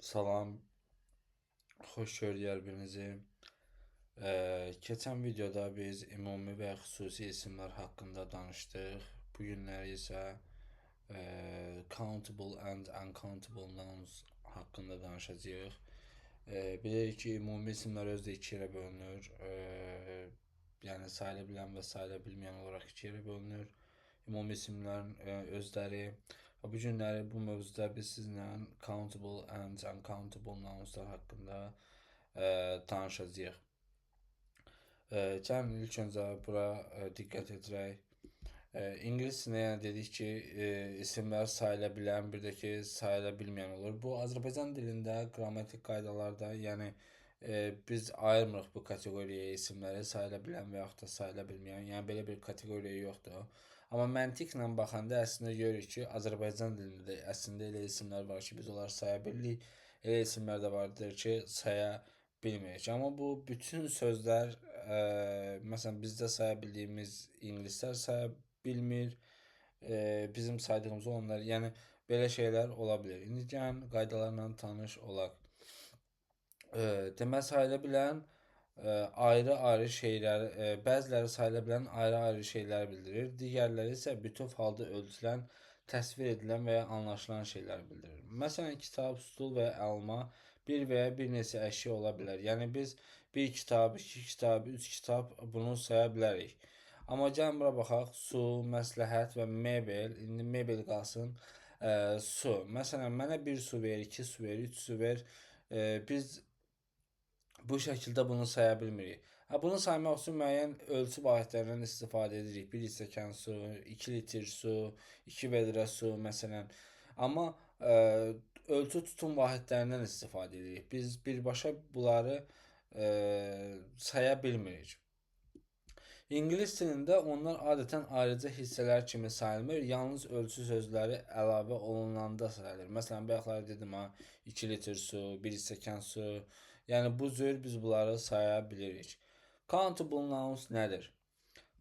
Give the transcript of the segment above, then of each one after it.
Salam, xoş gördük hər birinizi. Keçən videoda biz ümumi və xüsusi isimlər haqqında danışdıq. Bu günləri isə countable and uncountable nouns haqqında danışacağıq. Bilirik ki, ümumi isimlər özü də iki yerə bölünür. Yəni sayıla bilən və sayıla bilməyən olaraq iki yerə bölünür. Ümumi isimlərin özləri. Və bu günləri bu mövzuda biz sizinlə countable and uncountable nounslar haqqında danışacağıq. Gəlin ilk öncə bura diqqət edirək. İngilis dilində yəni dedik ki, isimlər sayıla bilən, bir də ki, sayıla bilməyən olur. Bu Azərbaycan dilində qrammatik qaydalarda, yəni biz ayırmırıq bu kateqoriyaya isimləri sayıla bilən və yaxud da sayıla bilməyən. Yəni belə bir kateqoriya yoxdur. Amma məntiqlə baxanda əslində görürük ki, Azərbaycan dilində də əslində elə isimlər var ki, biz onları saya bilirik. Elə isimlər də vardır ki, saya bilmirik. Amma bu bütün sözlər, məsələn bizdə saya bildiyimiz ingilislər saya bilmir. Bizim saydığımız onlar, yəni belə şeylər ola bilər. İndi gəlin qaydalarla tanış olaq. Deməli sayıla bilən ayrı-ayrı şeyləri, bəziləri sayıla bilən ayrı-ayrı şeyləri bildirir, digərləri isə bütöv halda ölçülən, təsvir edilən və ya anlaşılan şeyləri bildirir. Məsələn, kitab, stul və ya alma bir və ya bir neçə əşya ola bilər. Yəni biz bir kitab, iki kitab, üç kitab bunu saya bilərik. Amma gəlin bura baxaq, su, məsləhət və mebel. İndi mebel qalsın. Su. Məsələn, mənə bir su ver, iki su ver, üç su ver. Biz bu şəkildə bunu saya bilmirik. Ha, bunu saymaq üçün müəyyən ölçü vahidlərindən istifadə edirik. 1 stəkan su, 2 litr su, 2 vedrə su məsələn. Amma ölçü tutum vahidlərindən istifadə edirik. Biz birbaşa bunları saya bilmirik. İngilis dilində onlar adətən ayrıca hissələr kimi sayılmır, yalnız ölçü sözləri əlavə olunanda sayılır. Məsələn, bayaqlar dedim ha, 2 litr su, 1 stəkan su. Yəni bu cür biz bunları saya bilirik. Countable nouns nədir?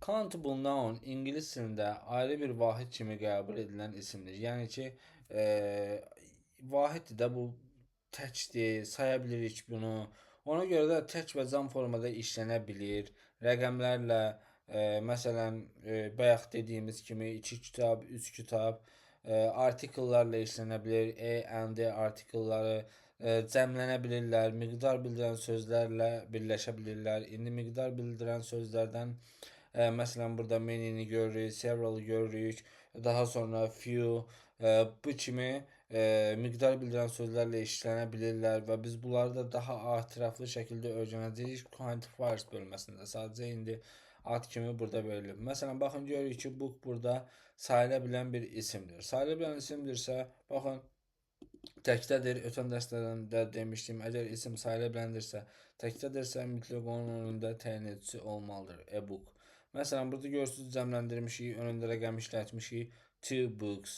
Countable noun ingilis dilində ayrı bir vahid kimi qəbul edilən isimdir. Yəni ki, vahiddir də bu təkdir, saya bilirik bunu. Ona görə də tək və cəm formada işlənə bilir. Rəqəmlərlə, məsələn, bayaq dediyimiz kimi 2 kitab, 3 kitab, artikellərlə işlənə bilir. A, and, the artikelləri cəmlənə bilirlər, miqdar bildirən sözlərlə birləşə bilirlər. İndi miqdar bildirən sözlərdən məsələn burada many-ni görürük, several görürük, daha sonra few, bu kimi miqdar bildirən sözlərlə işlənə bilirlər və biz bunları da daha ətraflı şəkildə öyrənəcəyik quantifiers bölməsində. Sadəcə indi ad kimi burada verilib. Məsələn, baxın görürük ki, book burada sayıla bilən bir isimdir. Sayıla bilən isimdirsə, baxın təkdədir. Ötən dərslərdən də demişdim, əgər isim sayıla biləndirsə, təkdədirsə, mütləq onun önündə təyin edicisi olmalıdır. A book. Məsələn, burada görürsünüz cəmləndirmişik, önündə rəqəm işlətmişik. Two books.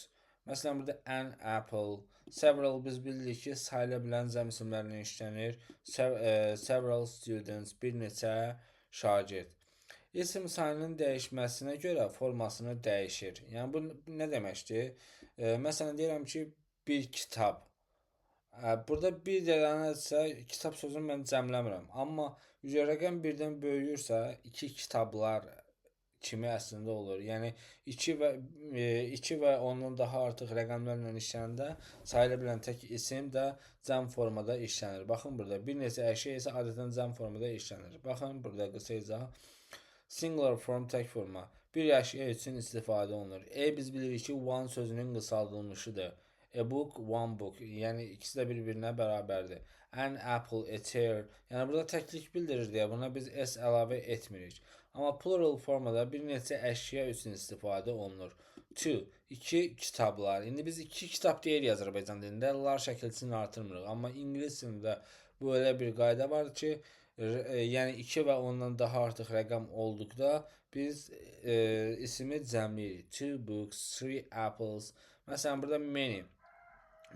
Məsələn, burada an apple. Several biz bilirik ki, sayıla bilən cəm isimlərlə işlənir. Several students, bir neçə şagird. İsim sayının dəyişməsinə görə formasını dəyişir. Yəni bu nə deməkdir? Məsələn, deyirəm ki, bir kitab. Burada bir dənədirsə, kitab sözünü mən cəmləmirəm. Amma rəqəm birdən böyüyürsə, iki kitablar kimi əslində olur. Yəni 2 və 2 və ondan daha artıq rəqəmlərlə işlənəndə sayıla bilən tək isim də cəm formada işlənir. Baxın burada bir neçə əşya isə adətən cəm formada işlənir. Baxın burada qısa izah. Singular form tək forma. Bir əşya üçün istifadə olunur. A biz bilirik ki, one sözünün qısaldılmışıdır. A book, one book. Yəni ikisi də bir-birinə bərabərdir. An apple, a chair. Yəni burada təklik bildirir deyə buna biz s əlavə etmirik. Amma plural formada bir neçə əşya üçün istifadə olunur. Two, iki kitablar. İndi biz iki kitab deyirik Azərbaycan dilində. Lar şəkilçisini artırmırıq. Amma ingilis dilində bu elə bir qayda var ki, yəni 2 və ondan daha artıq rəqəm olduqda biz ismi cəmləyirik. Two books, three apples. Məsələn, burada many.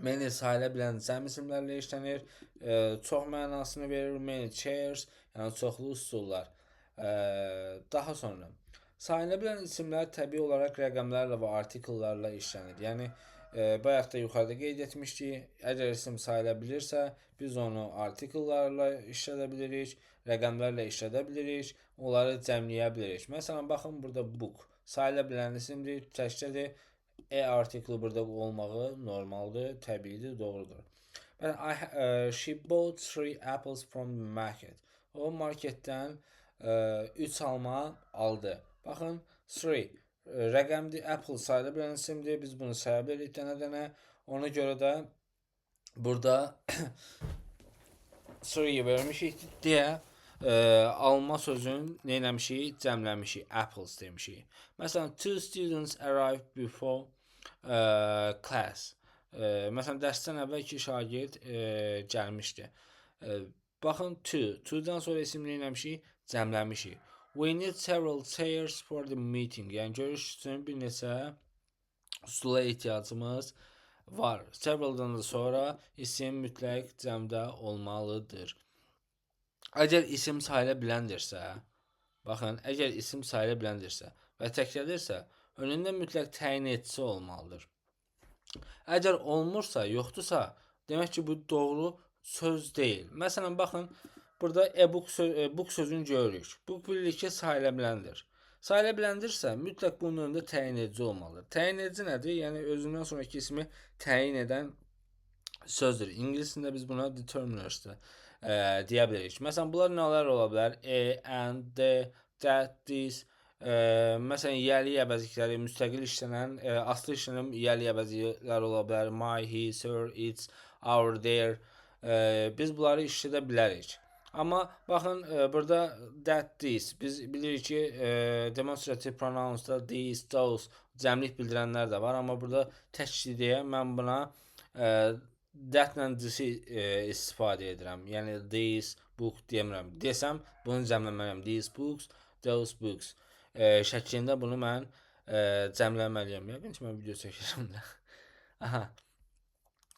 Many sayıla bilən cəm isimlərlə işlənir. Çox mənasını verir. Many chairs, yəni çoxlu stullar. Daha sonra sayıla bilən isimlər təbii olaraq rəqəmlərlə və artikellərlə işlənir. Yəni Bayaq da yuxarıda qeyd etmişdik. Əgər isim sayıla bilirsə, biz onu artikellərlə işlədə bilirik, rəqəmlərlə işlədə bilirik, onları cəmləyə bilirik. Məsələn, baxın, burada book sayıla bilən isimdir, təkcədir. E artikli burada olmağı normaldır, təbiidir, doğrudur. Məsələn, she bought 3 apples from the market. O marketdən 3 alma aldı. Baxın, 3 rəqəmdir, apple sayıla bilən isimdir. Biz bunu saya bilirik dənə-dənə. Ona görə də burada 3 vermişik deyə alma sözünü nə eləmişik? Cəmləmişik. Apples demişik. Məsələn, 2 students arrived before class. Məsələn, dərsdən əvvəl 2 şagird gəlmişdi. Baxın, two. Two-dan sonra isim nə eləmişik? Cəmləmişik. We need several chairs for the meeting. Yəni, görüş üçün bir neçə stula ehtiyacımız var. Several'dan da sonra isim mütləq cəmdə olmalıdır. Əgər isim sayıla biləndirsə, baxın, əgər isim sayıla biləndirsə və təklədirsə, önündə mütləq təyin edicisi olmalıdır. Əgər olmursa, yoxdursa, demək ki, bu doğru söz deyil. Məsələn, baxın, burada e-book book sözünü görürük. Book bilirik ki, sayıla biləndir. Sayıla biləndirsə, mütləq bunun önündə təyin edici olmalıdır. Təyin edici nədir? Yəni, özündən sonraki ismi təyin edən sözdür. İngilis dilində biz buna determiners deyə bilərik. Məsələn, bunlar nələr ola bilər? A, an, the, that, this. Məsələn, yiyəli əvəzlikləri, müstəqil işlənən, asılı işlənən yiyəli əvəzliklər ola bilər. My, his, her, its, our, their. Biz bunları işlədə bilərik. Amma baxın, burada that, this. Biz bilirik ki, demonstrative pronouns-da these, those cəmlik bildirənlər də var. Amma burada təkdir deyə mən buna that-lə this-i istifadə edirəm. Yəni, this book demirəm. Desəm, bunu cəmləməliyəm. These books, those books şəklində bunu mən cəmləməliyəm. Yəqin ki, mən video çəkirəm də. Aha.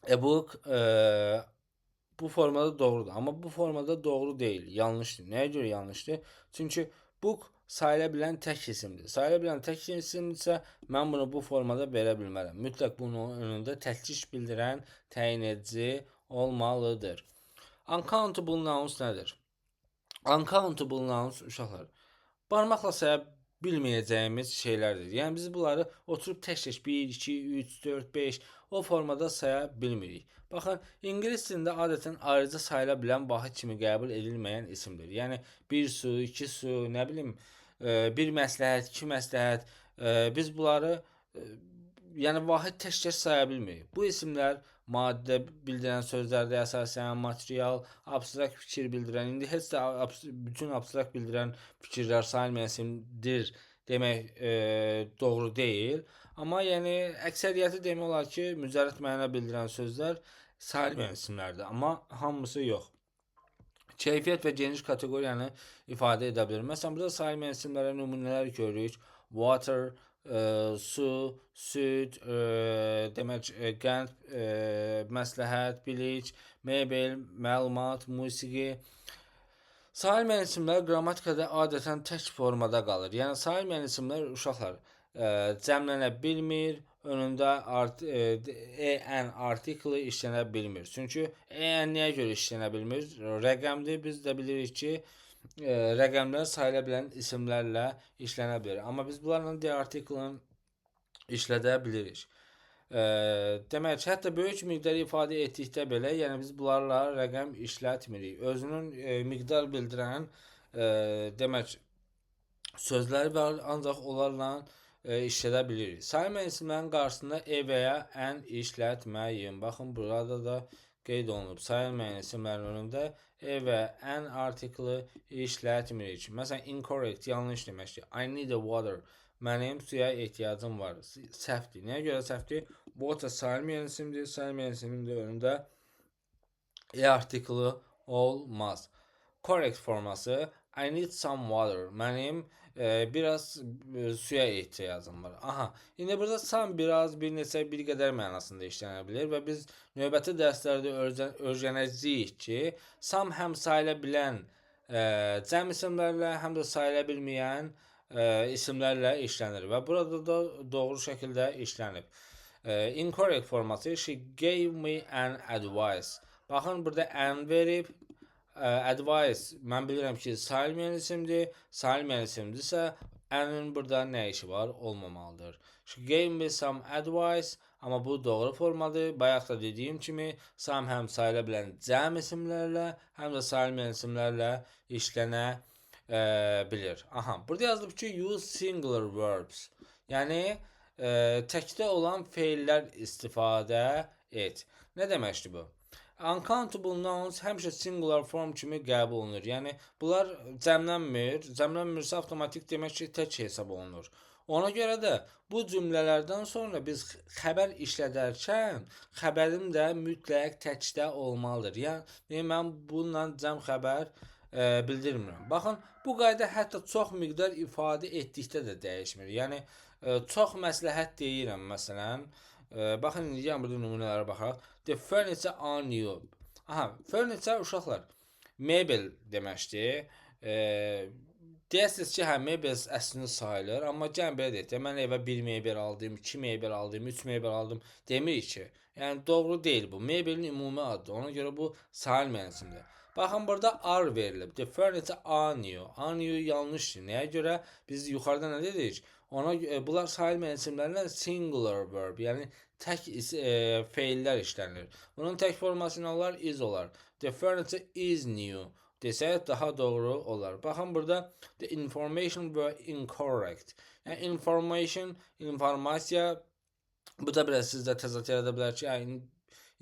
A book bu formada doğrudur. Amma bu formada doğru deyil, yanlışdır. Nəyə görə yanlışdır? Çünki book sayıla bilən tək isimdir. Sayıla bilən tək isimdirsə, mən bunu bu formada verə bilmərəm. Mütləq bunun önündə təklik bildirən təyin edici olmalıdır. Uncountable nouns nədir? Uncountable nouns, uşaqlar, barmaqla saya bilməyəcəyimiz şeylərdir. Yəni, biz bunları oturub tək-tək 1, 2, 3, 4, 5 o formada saya bilmirik. Baxın, ingilis dilində adətən ayrıca sayıla bilən vahid kimi qəbul edilməyən isimdir. Yəni, bir su, iki su, nə bilim, bir məsləhət, iki məsləhət, biz bunları yəni vahid tək-tək saya bilmirik. Bu isimlər maddə bildirən sözlərdə əsasən material, abstrakt fikir bildirən, indi heç də bütün abstrakt bildirən fikirlər sayılmayan isimdir demək doğru deyil. Amma yəni əksəriyyəti demək olar ki, mücərrəd məna bildirən sözlər sayılmayan isimlərdir. Amma hamısı yox. Keyfiyyət və geniş kateqoriyanı ifadə edə bilir. Məsələn, burada sayılmayan isimlərə nümunələr görürük. Water, su, süd, demək, qənd, məsləhət, bilik, mebel, məlumat, musiqi. Sayılmayan isimlər qrammatikada adətən tək formada qalır. Yəni, sayılmayan isimlər, uşaqlar, cəmlənə bilmir, önündə en artikli işlənə bilmir. Çünki en niyə görə işlənə bilmir? Rəqəmdir. Biz də bilirik ki, rəqəmlər sayıla bilən isimlərlə işlənə bilir. Amma biz bunlarla the artiklını işlədə bilirik. Demək ki, hətta böyük miqdar ifadə etdikdə belə, yəni biz bunlarla rəqəm işlətmirik. Özünün miqdar bildirən demək sözləri var, ancaq onlarla işlədə bilirik. Sayılmayan isimlərin qarşısında e və ya an işlətməyin. Baxın, burada da qeyd olunub. Sayılmayan isimlərin önündə e və an artikli işlətmirik. Məsələn, incorrect, yanlış deməkdir. I need a water. Mənim suya ehtiyacım var. Səhvdir. Nəyə görə səhvdir? Water sayılmayan isimdir. Sayılmayan isimin də önündə e artikli olmaz. Correct forması I need some water. Mənim biraz suya ehtiyacım var. Aha. İndi burada some biraz, bir neçə, bir qədər mənasında işlənə bilər və biz növbəti dərslərdə öyrənəcəyik ki, some həm sayıla bilən cəm isimlərlə, həm də sayıla bilməyən isimlərlə işlənir və burada da doğru şəkildə işlənib. Incorrect forması she gave me an advice. Baxın, burada an verib. Advice mən bilirəm ki, sayılmayan isimdir. Sayılmayan isimdirsə, an-ın burada nə işi var? Olmamalıdır. She gave me some advice. Amma bu doğru formadır. Bayaq da dediyim kimi, some həm sayıla bilən cəm isimlərlə, həm də sayılmayan isimlərlə işlənə bilir. Aha, burada yazılıb ki, use singular verbs. Yəni, təkdə olan feillər istifadə et. Nə deməkdir bu? Uncountable nouns həmişə singular form kimi qəbul olunur. Yəni, bunlar cəmlənmir. Cəmlənmirsə, avtomatik demək ki, tək hesab olunur. Ona görə də bu cümlələrdən sonra biz xəbər işlədərkən xəbərim də mütləq təkdə olmalıdır. Yəni, mən bununla cəm xəbər bildirmirəm. Baxın, bu qayda hətta çox miqdar ifadə etdikdə də dəyişmir. Yəni, çox məsləhət deyirəm, məsələn. Baxın, indi gəlin burada nümunələrə baxaq. The furniture are new. Aha, furniture uşaqlar, mebel deməkdir. Deyəsiniz ki, hə, mebel əslində sayılır, amma gəlin belə deyək də, mən evə bir mebel aldım, iki mebel aldım, üç mebel aldım demirik ki. Yəni, doğru deyil bu. Mebelin ümumi adıdır. Ona görə bu sayılmayan isimdir. Baxın, burada are verilib. The furniture are new. Are new yanlışdır. Nəyə görə? Biz yuxarıda nə dedik? Ona bunlar sayılmayan isimlərlə singular verb, yəni tək feillər işlənir. Bunun tək forması nə olar? Is olar. The furniture is new desək daha doğru olar. Baxın, burada the information were incorrect. Yəni information, informasiya, bu da biraz sizdə təzad yarada bilər ki, yəni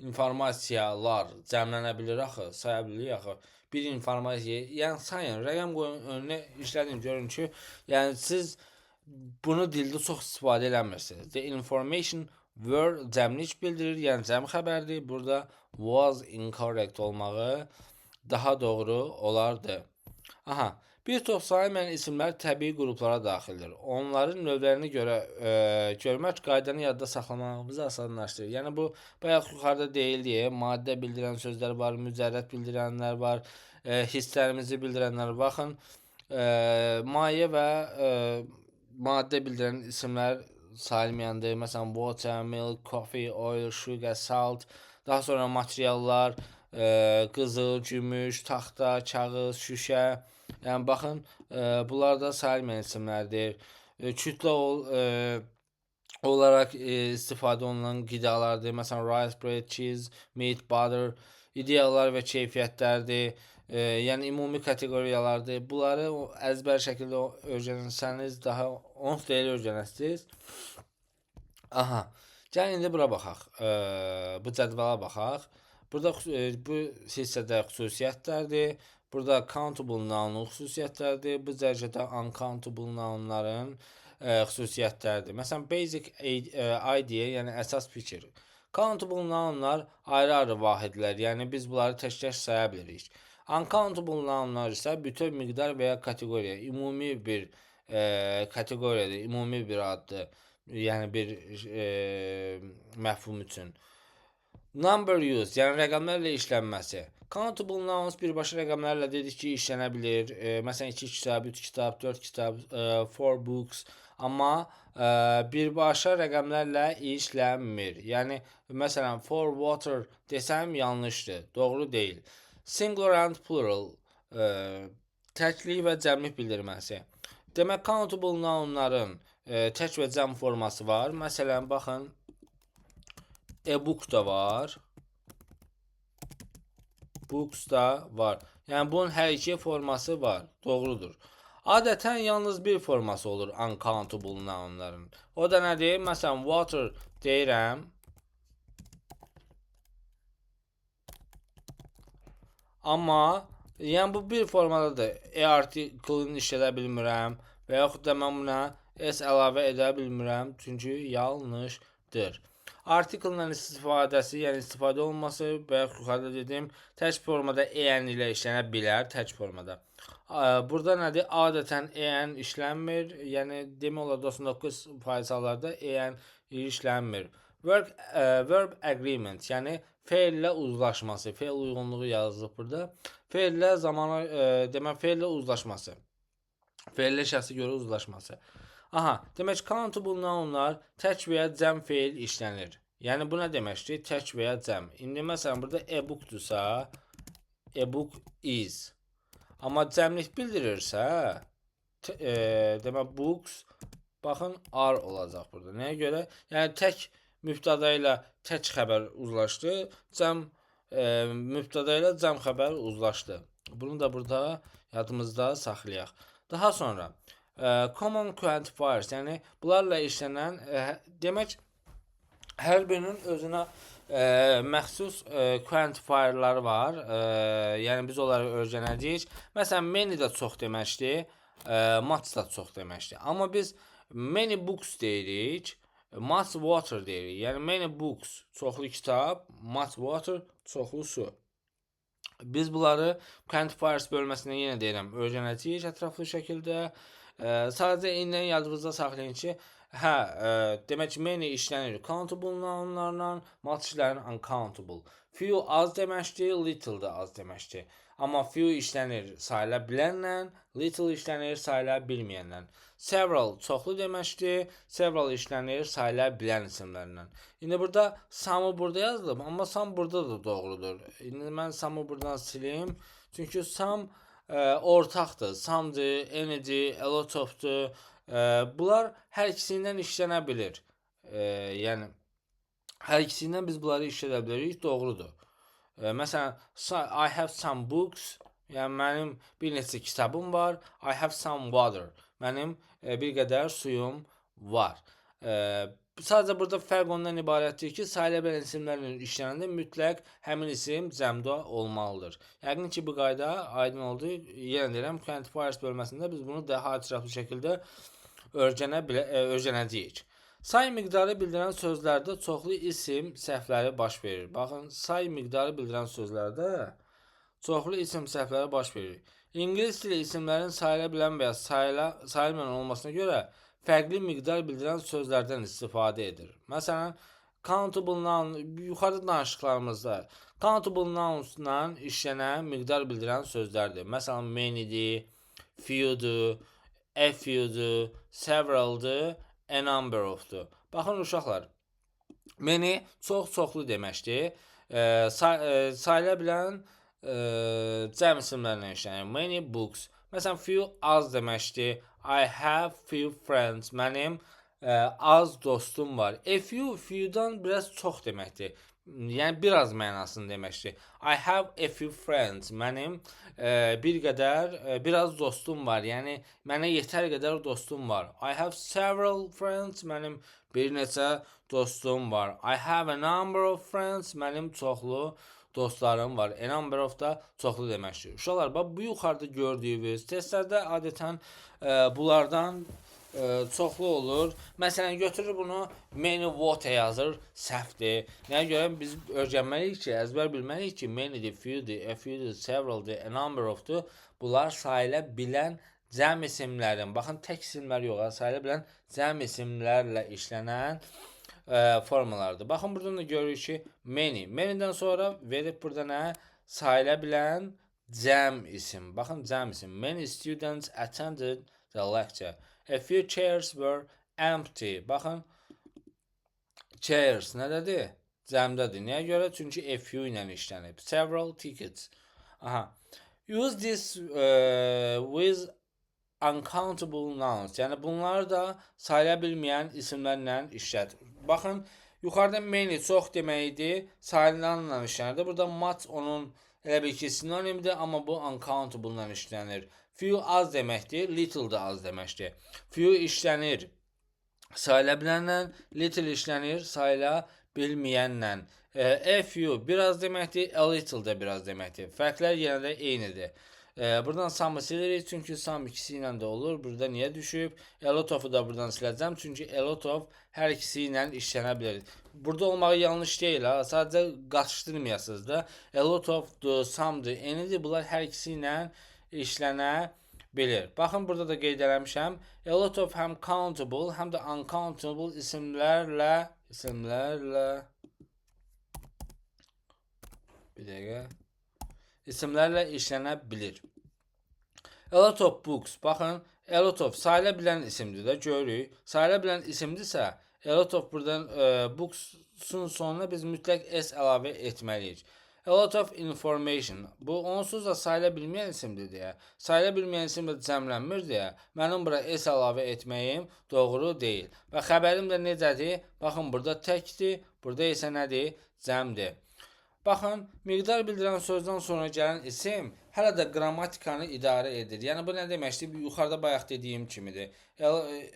informasiyalar cəmlənə bilir axı, saya bilirik axı. Bir informasiya, yəni sayın, rəqəm qoyun, önünə işlədin, görün ki, yəni siz bunu dildə çox istifadə eləmirsiniz. The information were cəmlik bildirir, yəni cəm xəbərdir. Burada was incorrect olmağı daha doğru olardı. Aha, bir çox sayılmayan isimlər təbii qruplara daxildir. Onların növlərini görə görmək qaydanı yadda saxlamağımızı asanlaşdırır. Yəni bu bayaq yuxarıda deyildi, maddə bildirən sözlər var, mücərrəd bildirənlər var, hisslərimizi bildirənlər. Baxın, maye və maddə bildirən isimlər sayılmayandır. Məsələn, water, milk, coffee, oil, sugar, salt. Daha sonra materiallar, qızıl, gümüş, taxta, kağız, şüşə. Yəni baxın, bunlar da sayılmayan isimlərdir. Kütlə olaraq istifadə olunan qidalardır. Məsələn, rice, bread, cheese, meat, butter, ideallar və keyfiyyətlərdir. Yəni ümumi kateqoriyalardır. Bunları əzbər şəkildə öyrənsəniz daha onsuz da elə öyrənəsiniz. Aha. Gəlin indi bura baxaq. Bu cədvələ baxaq. Burada bu hissədə xüsusiyyətlərdir. Burada countable noun xüsusiyyətlərdir. Bu cərgədə uncountable nounların xüsusiyyətləridir. Məsələn, basic idea, yəni əsas fikir. Countable nounlar ayrı-ayrı vahidlər, yəni biz bunları tək-tək saya bilirik. Uncountable nounlar isə bütöv miqdar və ya kateqoriya, ümumi bir kateqoriyadır, ümumi bir addır. Yəni bir məfhum üçün. Number use, yəni rəqəmlərlə işlənməsi. Countable nouns birbaşa rəqəmlərlə dedik ki, işlənə bilir. Məsələn, 2 kitab, 3 kitab, 4 kitab, 4 books. Amma birbaşa rəqəmlərlə işlənmir. Yəni, məsələn, 4 water desəm yanlışdır, doğru deyil. Singular and plural, təklik və cəmlik bildirməsi. Demək, countable nounların tək və cəm forması var. Məsələn, baxın, e-book da var. Books da var. Yəni, bunun hər iki forması var. Doğrudur. Adətən yalnız bir forması olur uncountable nounların. O da nədir? Məsələn, water deyirəm. Amma, yəni bu bir formadadır. E artiklini işlədə bilmirəm və yaxud da mən buna S əlavə edə bilmirəm. Çünki yanlışdır. Artikllə istifadəsi, yəni istifadə olunması, bayaq yuxarıda dedim, tək formada EN ilə işlənə bilər, tək formada. Burada nədir? Adətən EN işlənmir, yəni demək olar 99% hallarda EN işlənmir. Verb agreement, yəni feillə uzlaşması, feil uyğunluğu yazılıb burada. Feillə zamana, demək feillə uzlaşması. Feillə şəxsi görə uzlaşması. Aha, demək countable nounlar tək və ya cəm feil işlənir. Yəni bu nə deməkdir? Tək və ya cəm. İndi məsələn burada a bookdursa, a book is. Amma cəmlik bildirirsə, demək books, baxın are olacaq burada. Nəyə görə? Yəni tək mübtəda ilə tək xəbər uzlaşdı, cəm mübtəda ilə cəm xəbər uzlaşdı. Bunu da burada yadımızda saxlayaq. Daha sonra common quantifiers, yəni bunlarla işlənən, demək hər birinin özünə məxsus quantifierları var. Yəni biz onları öyrənəcəyik. Məsələn, many də çox deməkdir, much da çox deməkdir. Amma biz many books deyirik, much water deyirik. Yəni many books çoxlu kitab, much water çoxlu su. Biz bunları quantifiers bölməsində yenə deyirəm, öyrənəcəyik ətraflı şəkildə. Sadəcə indidən yadınızda saxlayın ki, hə, demək many işlənir countable nounlarla, much işlənir uncountable. Few az deməkdir, little da az deməkdir. Amma few işlənir sayıla bilənlə, little işlənir sayıla bilməyənlə. Several çoxlu deməkdir, several işlənir sayıla bilən isimlərlə. İndi burada some burada yazılıb, amma some burada da doğrudur. İndi mən some buradan silim. Çünki some ortaqdır. Some'dır, any'dir, a lot of'dur. Bunlar hər ikisindən işlənə bilir. Yəni hər ikisindən biz bunları işlədə bilərik, doğrudur. Məsələn, I have some books, yəni mənim bir neçə kitabım var. I have some water. Mənim bir qədər suyum var. Sadəcə burada fərq ondan ibarətdir ki, sayıla bilən isimlərlə işlənəndə mütləq həmin isim cəmdə olmalıdır. Yəqin ki, bu qayda aydın oldu. Yenə deyirəm, quantifiers bölməsində biz bunu daha ətraflı şəkildə öyrənəcəyik. Say miqdarı bildirən sözlərdə çoxlu isim səhvləri baş verir. Baxın, say miqdarı bildirən sözlərdə çoxlu isim səhvləri baş verir. İngilis dili isimlərin sayıla bilən və ya sayılmayan olmasına görə fərqli miqdar bildirən sözlərdən istifadə edir. Məsələn, countable noun, yuxarıda danışdıqlarımızda countable nouns-la işlənən miqdar bildirən sözlərdir. Məsələn, many-dir, few-dur, a few-dur, several-dır, a number of-dur. Baxın uşaqlar, many çox-çoxlu deməkdir. Sayıla bilən cəm isimlərlə işlənir. Many books. Məsələn, few az deməkdir. I have few friends. Mənim az dostum var. A few, few-dan biraz çox deməkdir. Yəni biraz mənasını deməkdir. I have a few friends. Mənim bir qədər, biraz dostum var. Yəni mənə yetər qədər dostum var. I have several friends. Mənim bir neçə dostum var. I have a number of friends. Mənim çoxlu dostlarım var. A number of da çoxlu deməkdir. Uşaqlar, bax bu yuxarıda gördüyünüz testlərdə adətən bunlardan çoxlu olur. Məsələn, götürür bunu many water yazır, səhvdir. Nəyə görə biz öyrənməliyik ki, əzbər bilməliyik ki, many'dir, few'dir, a few'dir, several'dir, a number of'dur. Bunlar sayıla bilən cəm isimlərin, baxın tək isimlər yox, sayıla bilən cəm isimlərlə işlənən formalardır. Baxın buradan da görürük ki, many. Many'dən sonra verib burada nə? Sayıla bilən cəm isim. Baxın cəm isim. Many students attended the lecture. A few chairs were empty. Baxın chairs nədədir? Cəmdədir. Niyə görə? Çünki a few ilə işlənib. Several tickets. Aha. Use this with uncountable nouns. Yəni bunları da sayıla bilməyən isimlərlə işlət. Baxın, yuxarıda many çox deməkdir, sayılanla işlənir. Burada much onun elə bil ki sinonimdir, amma bu uncountable ilə işlənir. Few az deməkdir, little da az deməkdir. Few işlənir sayıla bilənlə, little işlənir sayıla bilməyənlə. A few biraz deməkdir, a little da biraz deməkdir. Fərqlər yenə də eynidir. Buradan some silirik, çünki some ikisi ilə də olur. Burada niyə düşüb? A lot of'u da buradan siləcəm, çünki a lot of hər ikisi ilə işlənə bilər. Burada olmağı yanlış deyil, ha. Sadəcə qaçışdırmayasınız da. A lot of'dur, some'dır, any'dir. Bunlar hər ikisi ilə işlənə bilir. Baxın, burada da qeyd eləmişəm. A lot of həm countable, həm də uncountable isimlərlə bir dəqiqə isimlərlə işlənə bilir. A lot of books. Baxın, a lot of sayıla bilən isimdir də, görürük. Sayıla bilən isimdirsə, a lot of buradan books-un sonuna biz mütləq s əlavə etməliyik. A lot of information. Bu onsuz da sayıla bilməyən isimdir deyə. Sayıla bilməyən isim də cəmlənmir deyə. Mənim bura s əlavə etməyim doğru deyil. Və xəbərim də necədir? Baxın, burada təkdir, burada isə nədir? Cəmdir. Baxın, miqdar bildirən sözdən sonra gələn isim hələ də qrammatikanı idarə edir. Yəni, bu nə deməkdir? Yuxarıda bayaq dediyim kimidir.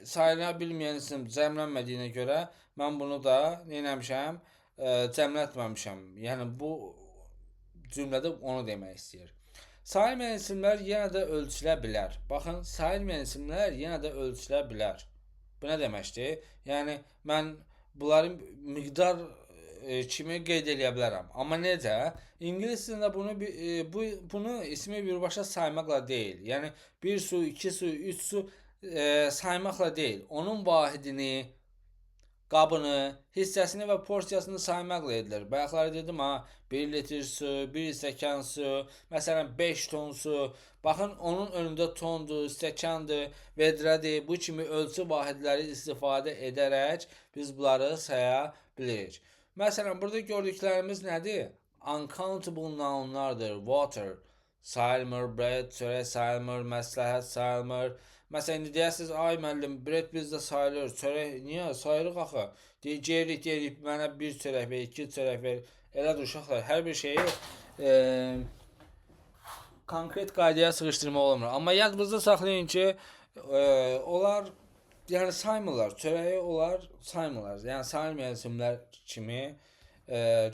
Sayıla bilməyən isim cəmlənmədiyinə görə mən bunu da nə eləmişəm? Cəmlətməmişəm. Yəni, bu cümlədə onu demək istəyir. Sayılmayan isimlər yenə də ölçülə bilər. Baxın, sayılmayan isimlər yenə də ölçülə bilər. Bu nə deməkdir? Yəni, mən bunları miqdar kimi qeyd eləyə bilərəm. Amma necə? İngilis dilində bunu ismi birbaşa saymaqla deyil. Yəni, 1 su, 2 su, 3 su saymaqla deyil. Onun vahidini, qabını, hissəsini və porsiyasını saymaqla edilir. Bayaqları dedim ha, 1 litr su, 1 stəkan su, məsələn 5 ton su. Baxın, onun önündə tondur, stəkandır, vedrədir. Bu kimi ölçü vahidləri istifadə edərək biz bunları saya bilirik. Məsələn, burada gördüklərimiz nədir? Uncountable nounlardır. Water sayılmır, bread, çörək sayılmır, məsləhət sayılmır. Məsələn, indi deyəsiniz, ay müəllim, bread bizdə sayılır, çörək niyə? Sayırıq axı. Deyirik, mənə bir çörək ver, 2 çörək ver. Elədir uşaqlar, hər bir şeyi konkret qaydaya sığışdırmaq olmur. Amma yadınızda saxlayın ki, onlar yəni saymırlar, çörəyi onlar saymırlar. Yəni sayılmayan isimlər kimi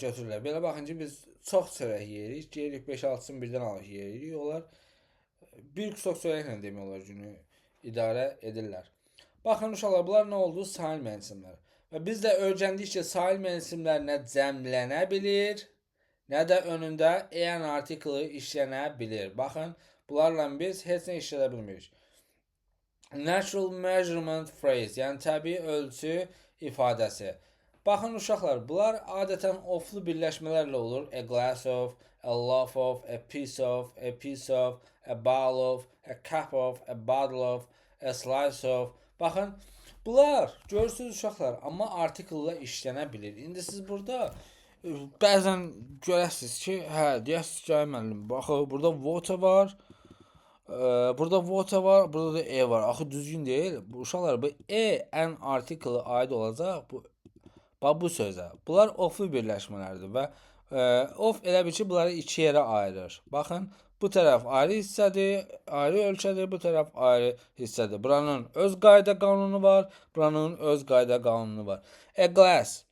götürürlər. Belə baxın ki, biz çox çörək yeyirik, yeyirik 5-6-sını birdən alır yeyirik. Onlar bir kusok çörəklə demək olar günü idarə edirlər. Baxın uşaqlar, bunlar nə oldu? Sayılmayan isimlər. Və biz də öyrəndik ki, sayılmayan isimlər nə cəmlənə bilir, nə də önündə an artiklı işlənə bilir. Baxın, bunlarla biz heç nə işlədə bilmirik. Natural measurement phrase, yəni təbii ölçü ifadəsi. Baxın uşaqlar, bunlar adətən oflu birləşmələrlə olur. A glass of, a loaf of, a piece of, a piece of, a bowl of, a cup of, a bottle of, a slice of. Baxın, bunlar görürsünüz uşaqlar, amma artiklla işlənə bilir. İndi siz burada bəzən görəsiniz ki, hə, deyəsiniz ki, ay müəllim, baxın, burada water var. Burada water var, burada da e var. Axı düzgün deyil. Bu uşaqlar, bu e an artiklı aid olacaq. Bu bax bu sözə. Bunlar oflu birləşmələrdir və of elə bil ki, bunları iki yerə ayırır. Baxın, bu tərəf ayrı hissədir, ayrı ölkədir, bu tərəf ayrı hissədir. Buranın öz qayda qanunu var, buranın öz qayda qanunu var. A glass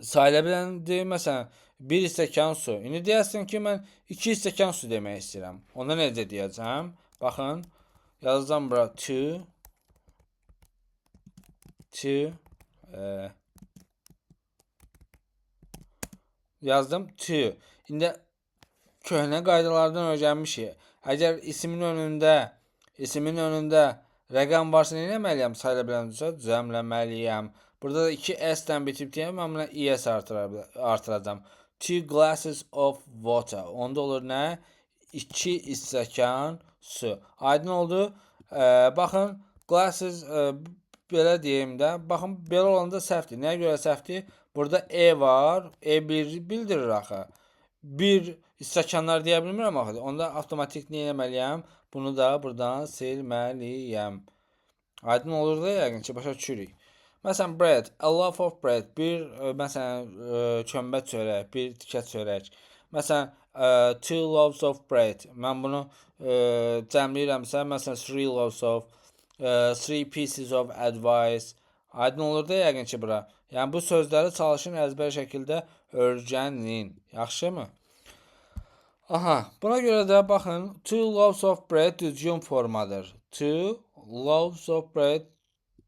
sayıla biləndir. Məsələn, bir stəkan su. İndi deyərsin ki, mən 2 stəkan su demək istəyirəm. Onda necə deyəcəm? Baxın, yazacağam bura two, two, yazdım two. İndi köhnə qaydalardan öyrənmişik. Əgər isimin önündə rəqəm varsa nə etməliyəm? Sayıla biləndirsə cəmləməliyəm. Burada da 2 S-dən bitib deyə mən buna ES artıracağam. 2 glasses of water. Onda olur nə? 2 stəkan su. Aydın oldu. Baxın, glasses belə deyim də. Baxın, belə olanda səhvdir. Nəyə görə səhvdir? Burada E var. E1 bildirir axı. Bir stəkanlar deyə bilmirəm axı. Onda avtomatik nə etməliyəm? Bunu da buradan silməliyəm. Aydın olur da yəqin ki, başa düşürük. Məsələn, bread, a loaf of bread, bir məsələn kömbə çörək, bir tikə çörək. Məsələn, two loaves of bread. Mən bunu cəmləyirəmsə, məsələn, three loaves of, three pieces of advice. Aydın olur da yəqin ki, bura. Yəni bu sözləri çalışın əzbər şəkildə öyrənin. Yaxşımı? Aha, buna görə də baxın, two loaves of bread düzgün formadır. Two loaves of bread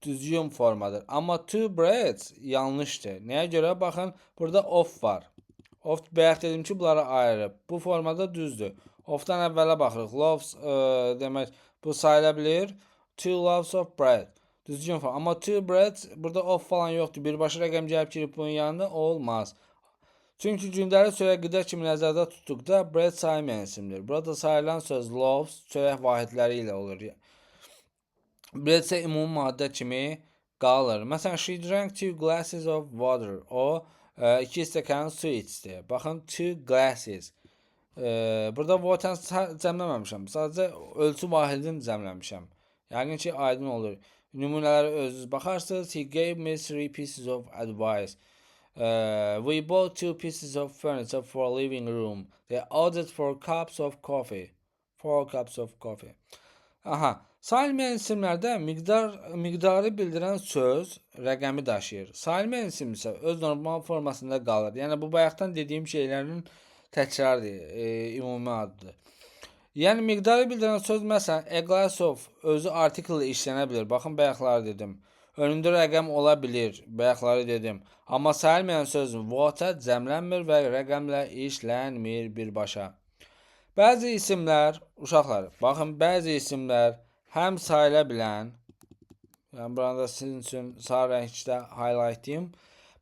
düzgün formadır. Amma two breads yanlışdır. Nəyə görə? Baxın, burada of var. Of bayaq dedim ki, bunları ayırıb. Bu formada düzdür. Ofdan əvvələ baxırıq. Loaves demək bu sayıla bilir. Two loaves of bread. Düzgün forma. Amma two breads burada of falan yoxdur. Birbaşa rəqəm gəlib girib bunun yanında olmaz. Çünki gündəlik çörək qida kimi nəzərdə tutduqda bread sayılmayan isimdir. Burada sayılan söz loaves çörək vahidləri ilə olur. Bread isə ümumi maddə kimi qalır. Məsələn, she drank 2 glasses of water. O, 2 stəkan su içdi. Baxın, 2 glasses. Burada water cəmləməmişəm. Sadəcə ölçü vahidini cəmləmişəm. Yəqin ki, aydın olur. Nümunələrə özünüz baxarsınız. He gave me 3 pieces of advice. We bought 2 pieces of furniture for living room. They ordered 4 cups of coffee. 4 cups of coffee. Aha, sayılmayan isimlərdə miqdarı bildirən söz rəqəmi daşıyır. Sayılmayan isim isə öz normal formasında qalır. Yəni bu bayaqdan dediyim şeylərin təkrarıdır, ümumi adıdır. Yəni miqdarı bildirən söz məsələn a glass of özü article ilə işlənə bilər. Baxın, bayaqları dedim. Önündə rəqəm ola bilir, bayaqları dedim. Amma sayılmayan söz water cəmlənmir və rəqəmlə işlənmir birbaşa. Bəzi isimlər, uşaqlar, baxın, bəzi isimlər həm sayıla bilən, yəni buranı da sizin üçün sarı rəngdə highlightlayım.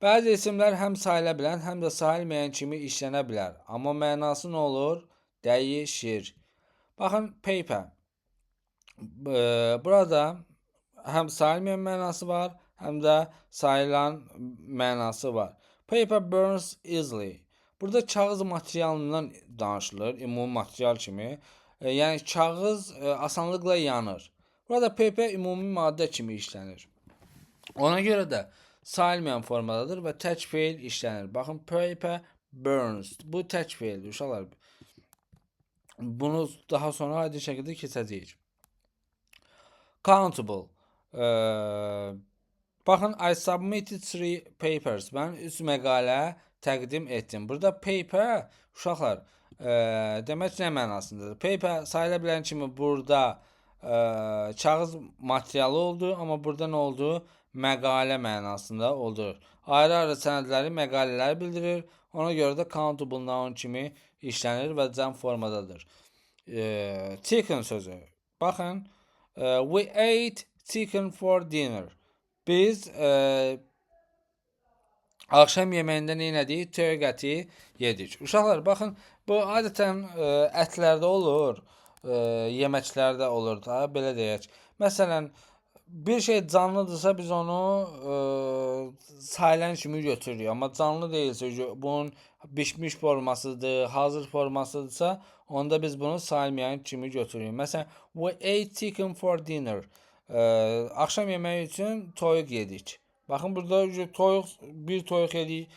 Bəzi isimlər həm sayıla bilən, həm də sayılmayan kimi işlənə bilər. Amma mənası nə olur? Dəyişir. Baxın, paper. Burada həm sayılmayan mənası var, həm də sayılan mənası var. Paper burns easily. Burada kağız materialından danışılır, ümumi material kimi. Yəni kağız asanlıqla yanır. Burada paper ümumi maddə kimi işlənir. Ona görə də sayılmayan formadadır və tək feil işlənir. Baxın, paper burns. Bu tək feildir, uşaqlar. Bunu daha sonra aydın şəkildə keçəcəyik. Countable. Baxın, I submitted 3 papers. Mən 3 məqalə təqdim etdim. Burada paper, uşaqlar, demək nə mənasındadır? Paper sayıla bilən kimi burada kağız materialı oldu, amma burada nə oldu? Məqalə mənasında oldu. Ayrı-ayrı sənədləri, məqalələri bildirir. Ona görə də countable noun kimi işlənir və cəm formadadır. Chicken sözü. Baxın, we ate chicken for dinner. Biz axşam yeməyində nə elədik? Toyuq əti yedik. Uşaqlar, baxın, bu adətən ətlərdə olur, yeməklərdə olur da, belə deyək. Məsələn, bir şey canlıdırsa biz onu sayılan kimi götürürük. Amma canlı deyilsə, bunun bişmiş formasıdır, hazır formasıdırsa, onda biz bunu saymayan kimi götürürük. Məsələn, we ate chicken for dinner. Axşam yeməyi üçün toyuq yedik. Baxın, burada toyuq, bir toyuq yedik.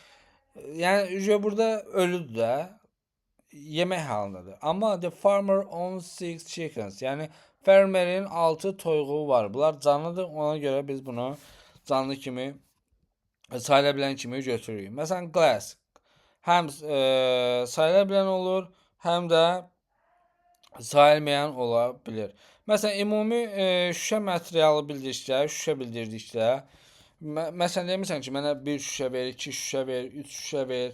Yəni burada ölüdür də, yemək halındadır. Amma the farmer owns 6 chickens. Yəni fermerin 6 toyuğu var. Bunlar canlıdır. Ona görə biz bunu canlı kimi, sayıla bilən kimi götürürük. Məsələn, glass. Həm sayıla bilən olur, həm də sayılmayan ola bilir. Məsələn, ümumi şüşə materialı bildirdikdə, şüşə bildirdikdə, məsələn, demirsən ki, mənə bir şüşə ver, 2 şüşə ver, 3 şüşə ver.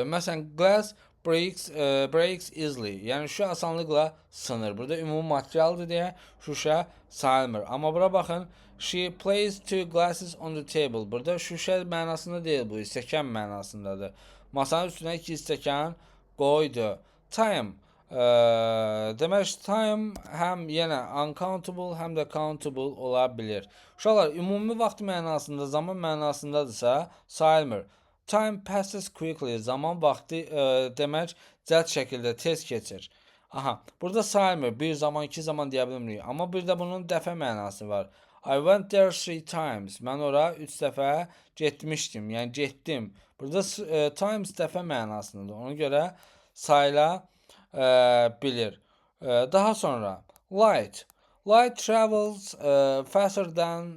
Məsələn, glass breaks easily. Yəni şüşə asanlıqla sınır. Burada ümumi materialdır deyə şüşə sayılmır. Amma bura baxın, she placed 2 glasses on the table. Burada şüşə mənasında deyil bu, stəkan mənasındadır. Masanın üstünə 2 stəkan qoydu. Time. Demək, time həm yenə uncountable, həm də countable ola bilir. Uşaqlar, ümumi vaxt mənasında, zaman mənasındadırsa sayılmır. Time passes quickly. Zaman vaxtı demək cəld şəkildə tez keçir. Aha, burada sayılmır. Bir zaman, 2 zaman deyə bilmirik. Amma bir də bunun dəfə mənası var. I went there 3 times. Mən ora 3 dəfə getmişdim. Yəni getdim. Burada times dəfə mənasındadır. Ona görə sayıla bilir. Daha sonra light. Light travels faster than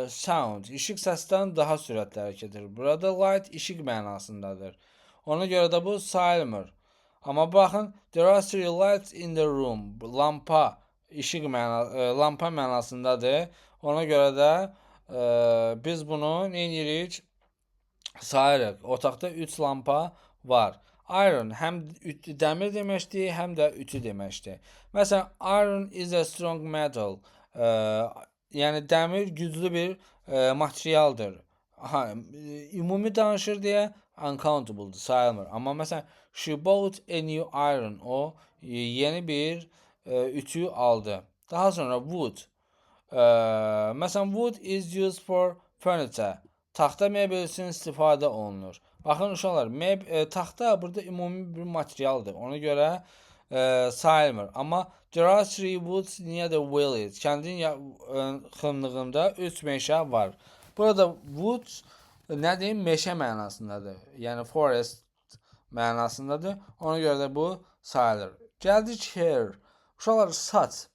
sound. İşıq səsdən daha sürətli hərəkət edir. Burada light işıq mənasındadır. Ona görə də bu sayılmır. Amma baxın, there are 3 lights in the room. Lampa işıq lampa mənasındadır. Ona görə də biz bunu nə edirik? Sayırıq. Otaqda 3 lampa var. Iron həm dəmir deməkdir, həm də ütü deməkdir. Məsələn, iron is a strong metal. Yəni dəmir güclü bir materialdır. Aha, ümumi danışır deyə uncountable sayılmır. Amma məsələn, she bought a new iron. O yeni bir ütü aldı. Daha sonra wood. Məsələn, wood is used for furniture. Taxta mebel üçün istifadə olunur. Baxın uşaqlar, taxta burada ümumi bir materialdır. Ona görə sayılmır. Amma there are three woods near the village. Kəndin yaxınlığında 3 meşə var. Burada woods nədir? Meşə mənasındadır. Yəni forest mənasındadır. Ona görə də bu sayılır. Gəldik hair. Uşaqlar, saç.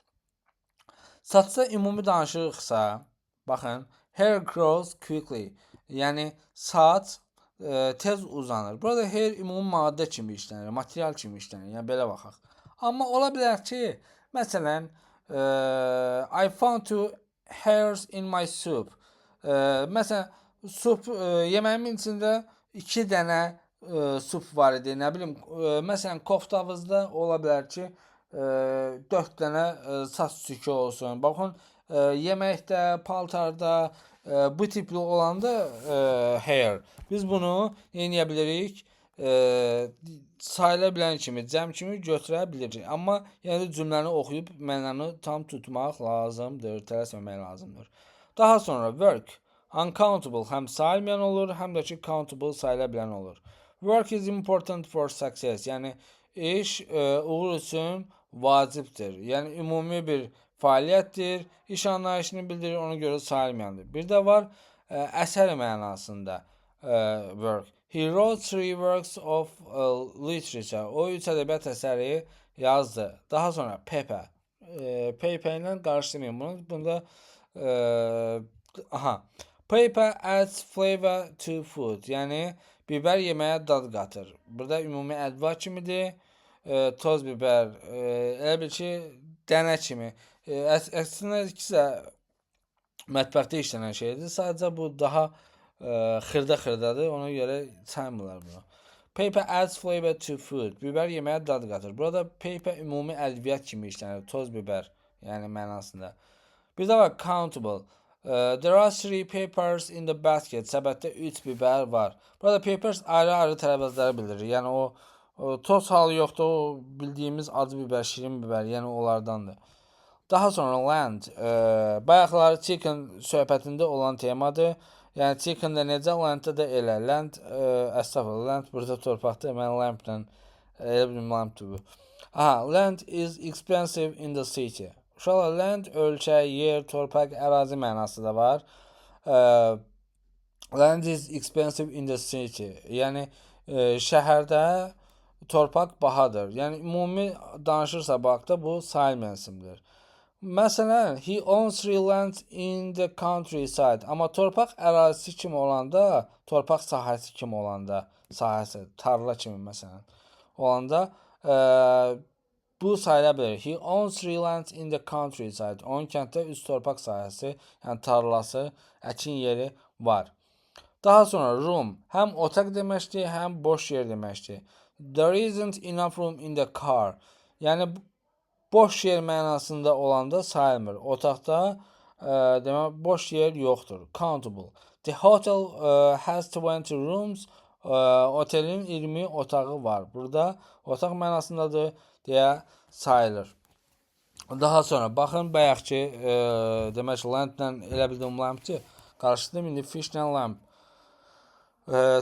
Saçda ümumi danışırıqsa, baxın, hair grows quickly. Yəni saç tez uzanır. Burada hair ümumi maddə kimi işlənir, material kimi işlənir. Yəni belə baxaq. Amma ola bilər ki, məsələn, I found two hairs in my soup. Məsələn, soup yeməyimin içində iki dənə sup var idi. Nə bilim, məsələn, koftavızda ola bilər ki, 4 dənə saç tükü olsun. Baxın, yeməkdə, paltarda bu tipli olanda hair. Biz bunu nə edə bilirik? Sayıla bilən kimi, cəm kimi götürə bilirik. Amma yəni cümləni oxuyub mənanı tam tutmaq lazımdır, tələsməmək lazımdır. Daha sonra work uncountable həm sayılmayan olur, həm də ki countable sayıla bilən olur. Work is important for success. Yəni iş uğur üçün vacibdir. Yəni ümumi bir fəaliyyətdir. İş anlayışını bildirir, ona görə sayılmayandır. Bir də var əsər mənasında work. He wrote three works of literature. O üç ədəbiyyat əsəri yazdı. Daha sonra pepper. Paper ilə qarışdırmayın bunu. Bunda aha. Pepper adds flavor to food. Yəni biber yeməyə dad qatır. Burada ümumi ədva kimidir. Toz biber, elə bil ki, dənə kimi. Əslində ikisi də mətbəxdə işlənən şeydir. Sadəcə bu daha xırda-xırdadır. Ona görə saymırlar bunu. Pepper adds flavor to food. Biber yeməyə dad qatır. Burada pepper ümumi ədviyyat kimi işlənir. Toz biber, yəni mənasında. Bir də var countable. There are three peppers in the basket. Səbətdə 3 biber var. Burada peppers ayrı-ayrı tərəvəzləri bildirir. Yəni o toz halı yoxdur. O bildiyimiz acı biber, şirin biber, yəni onlardandır. Daha sonra land. Bayaqları chicken söhbətində olan temadır. Yəni chicken-də necə, land-da da elə. Land, əstəğfurullah, land burada torpaqdır. Mən lamp-la elə bilim lampdır bu. Aha, land is expensive in the city. Uşaqlar, land ölkə, yer, torpaq, ərazi mənası da var. Land is expensive in the city. Yəni şəhərdə torpaq bahadır. Yəni ümumi danışırsa bu haqda bu sayılmayan isimdir. Məsələn, he owns three lands in the countryside. Amma torpaq ərazisi kimi olanda, torpaq sahəsi kimi olanda, sahəsi, tarla kimi məsələn olanda bu sayıla bilər. He owns three lands in the countryside. Onun kənddə üç torpaq sahəsi, yəni tarlası, əkin yeri var. Daha sonra room həm otaq deməkdir, həm boş yer deməkdir. There isn't enough room in the car. Yəni boş yer mənasında olanda sayılmır. Otaqda demək boş yer yoxdur. Countable. The hotel has 20 rooms. Otelin 20 otağı var. Burada otaq mənasındadır deyə sayılır. Daha sonra baxın bayaqki demək landla elə bildim lampdır. Qarışdırdım indi fishlə lamp.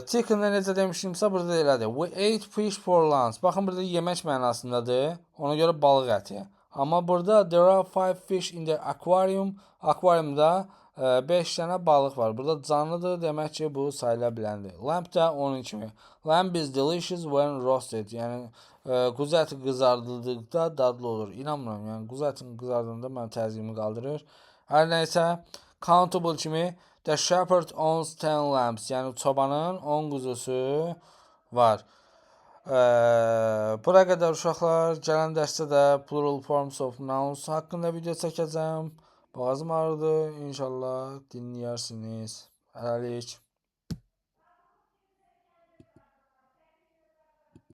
Chicken-da necə demişdimsə burada da elədir. We ate fish for lunch. Baxın burada yemək mənasındadır. Ona görə balıq əti. Amma burada there are five fish in the aquarium. Akvariumda 5 dənə balıq var. Burada canlıdır, demək ki, bu sayıla biləndir. Lamb da onun kimi. Lamb is delicious when roasted. Yəni quzu əti qızardıldıqda dadlı olur. İnanmıram. Yəni quzu ətini qızardığında mənim təzyiqimi qaldırır. Hər nəysə countable kimi the shepherd owns 10 lambs. Yəni çobanın 10 quzusu var. Bura qədər uşaqlar. Gələn dərsdə də plural forms of nouns haqqında video çəkəcəm. Boğazım ağrıdı. İnşallah dinləyərsiniz. Hələlik.